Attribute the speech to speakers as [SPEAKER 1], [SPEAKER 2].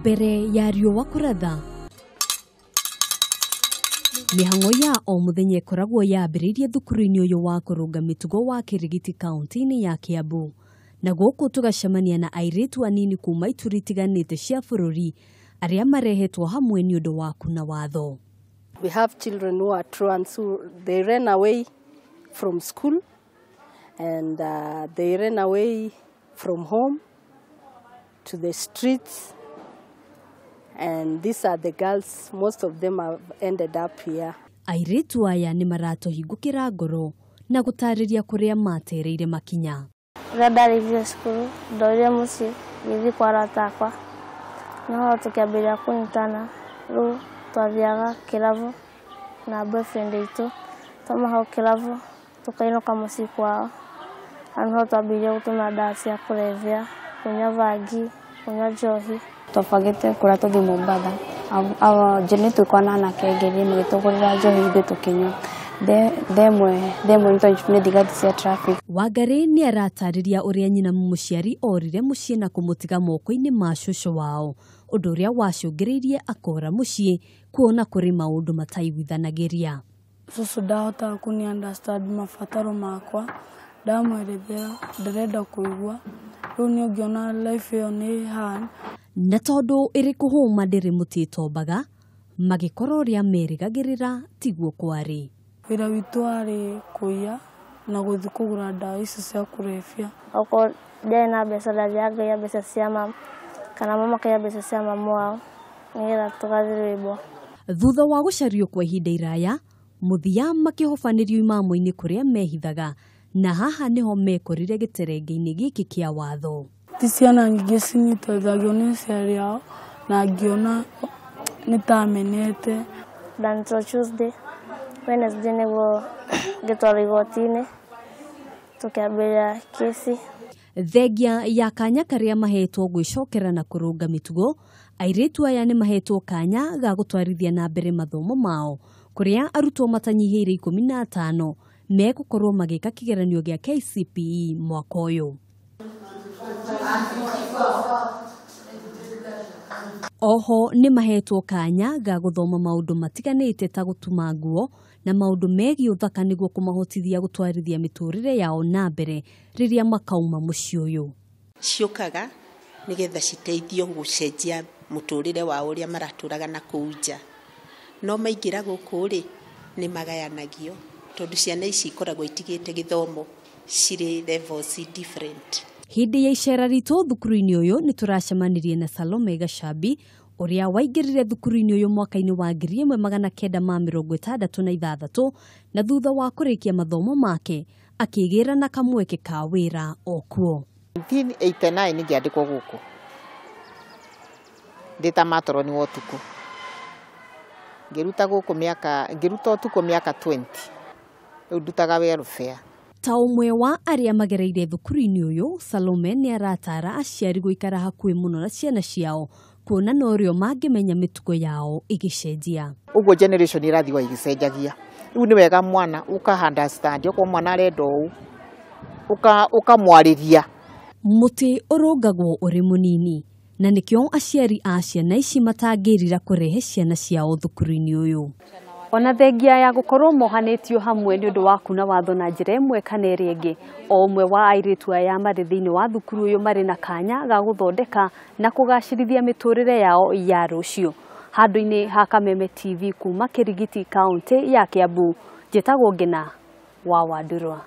[SPEAKER 1] Mbere ya riũa kũratha, mĩhang'o ya o mũthenya ĩkoragwo yambĩrĩirie thukuru-inĩ ũyũ wa kũrũnga mĩtugo wa Kĩrigiti kaunti-inĩ ya Kiambu. Na gũkũ tũgacemania na airĩtu anini kuma ituri itiganĩte cia bũrũri arĩa marehetwo hamwe nĩ ũndũ wa kuna watho.
[SPEAKER 2] We have children who are truants who they ran away from school and they ran away from home to the streets, and these are the girls, most of them have ended up here.
[SPEAKER 1] Airĩtu aya nĩ maratũhingũkĩra ngoro na gũtarĩria kũrĩa matereire makinya.
[SPEAKER 3] Rĩrĩa ndarĩkirie cukuru ndorire mũciĩ ngĩthiĩ kwa arata akwa, nĩho tũkĩambĩrĩria kũnyitana, rĩu twathiaga kĩrabu na boyfriend itũ, twauma hau kĩrabu tũkainũka mũciĩ kwao, na nĩho twambĩrĩirie gũtũmĩra ndawa cia kũrebia, kũnyua bangi, kũnyua njohi.
[SPEAKER 4] Twabangĩte kũrĩa tũthiĩ Mombatha, nĩ twĩkwa na anake angĩ magĩtũgũrĩra njohi ithuĩ tũkĩnyua. Themwe nĩ thigari cia traffic.
[SPEAKER 1] Wangari nĩ aratarĩria ũrĩa nyina mũciari orire mũciĩ na kũmũtiga moko-inĩ ma cũcũ wao, ũndũ ũrĩa wacũngĩrĩirie akora mũciĩ kuona kũrĩ maũndũ mataiguithanagĩria.
[SPEAKER 5] Cũcũ ndahotaga kũni understand mabataro makwa, ndamwerethera ndarenda kũigua, rĩu niĩ ngĩona life ĩyo nĩ hard.
[SPEAKER 1] Na tondũ ĩrĩ kũhũma ndĩrĩ mũtĩ ĩtombaga, magĩkora ũrĩa merĩgagĩrĩra tiguo kwarĩ.
[SPEAKER 5] Wĩra witũ warĩ kũiya na gũthiĩ kũgũra ndawa ici cia kũrebia.
[SPEAKER 3] Okorwo ndiarĩ na mbeca ndathiaga ngaiya mbeca cia mama kana mama akaiya mbeca cia mamu wao nĩgetha tũgathiĩ rwĩmbo.
[SPEAKER 1] Thutha wa gũcario kwa ihinda iraya, mũthia makĩhobanĩrio imamo-inĩ kũrĩa mehithaga, na haha nĩho mekorire gĩterenge-inĩ gĩkĩ kĩa watho.
[SPEAKER 5] Ti ciana nyingĩ cinyitithagio nĩ aciari ao na ngĩona nĩ ta menete.
[SPEAKER 3] Ndanitwo Tuesday, Wednesday nĩguo ngĩtwarwo igoti-inĩ tũkĩambĩrĩria kesi.
[SPEAKER 1] Thengia ya kanya karĩa mahetwo gwĩcokera na kũrũnga mĩtugo, airĩtu aya nĩ mahetwo kanya ga gũtwarithia na mbere mathomo mao, kũrĩa arutwo matanyihĩire 15 megũkorwo magĩka kĩgeranio gĩa KCPE mwaka ũyũ. Oho nĩ mahetwo kanya ga gũthoma maũndũ matiganĩte ta gũtuma nguo na maũndũ megiĩ ũthaka nĩguo kũmahotithia gũtwarithia mĩtũrĩre yao na mbere rĩrĩa makauma mũciĩ ũyũ.
[SPEAKER 6] Ciũkaga nĩgetha citeithio gũcenjia mũtũrĩre wao ũrĩa maratũraga na kũu nja. No maingĩra gũkũ rĩ, nĩ magayanagio tondũ ciana ici ikoragwo itigĩte gĩthomo cirĩ levels different.
[SPEAKER 1] Hĩndĩ ya icera ritũ thukuru-inĩ ũyũ nĩ tũracemanirie na Salome Gacambi ũrĩa waingĩrire thukuru-inĩ ũyũ mwaka-inĩ wa 1966 na thutha wa kũrĩkia mathomo make akĩgĩra na kamweke ka wĩra o kuo.
[SPEAKER 7] 1989 ngĩandĩkwo gũkũ ndĩ ta matroni wa ũtukũ, ngĩruta gũkũ mĩaka, ngĩruta ũtukũ mĩaka 20, rĩu ndutaga welfare.
[SPEAKER 1] Ta ũmwe wa arĩa magereire thukuru-inĩ ũyũ, Salome nĩ aratara aciari gũikara hakuhĩ mũno na ciana ciao kuona no rĩo mangĩmenya mĩtugo yao ĩgĩcenjia.
[SPEAKER 7] Ũguo generation ĩrathiĩ o ĩgĩcenjagia. Rĩu nĩ wega mwana ũka understand, okorwo mwana arenda ũũ, ũkamwarĩria.
[SPEAKER 1] Mũtĩ ũrũngagwo ũrĩ mũnini, na nĩkĩo aciari a ciana ici matangĩrira kũrehe ciana ciao thukuru-inĩ ũyũ. Ona thengia ya gũkorwo mohanĩtio hamwe nĩ ũndũ wa kuna watho na njĩra ĩmwe kana ĩrĩa ĩngĩ, o ũmwe wa airĩtu aya marĩ thĩinĩ wa thukuru ũyũ marĩ na kanya ga gũthondeka na kũgacĩrithia mĩtũrĩre yao ya rũciũ. Handũ-inĩ ha Kameme TV kuma Kĩrigiti kaunti ya Kiambu, njĩtagwo Ngina wa Wandurwa.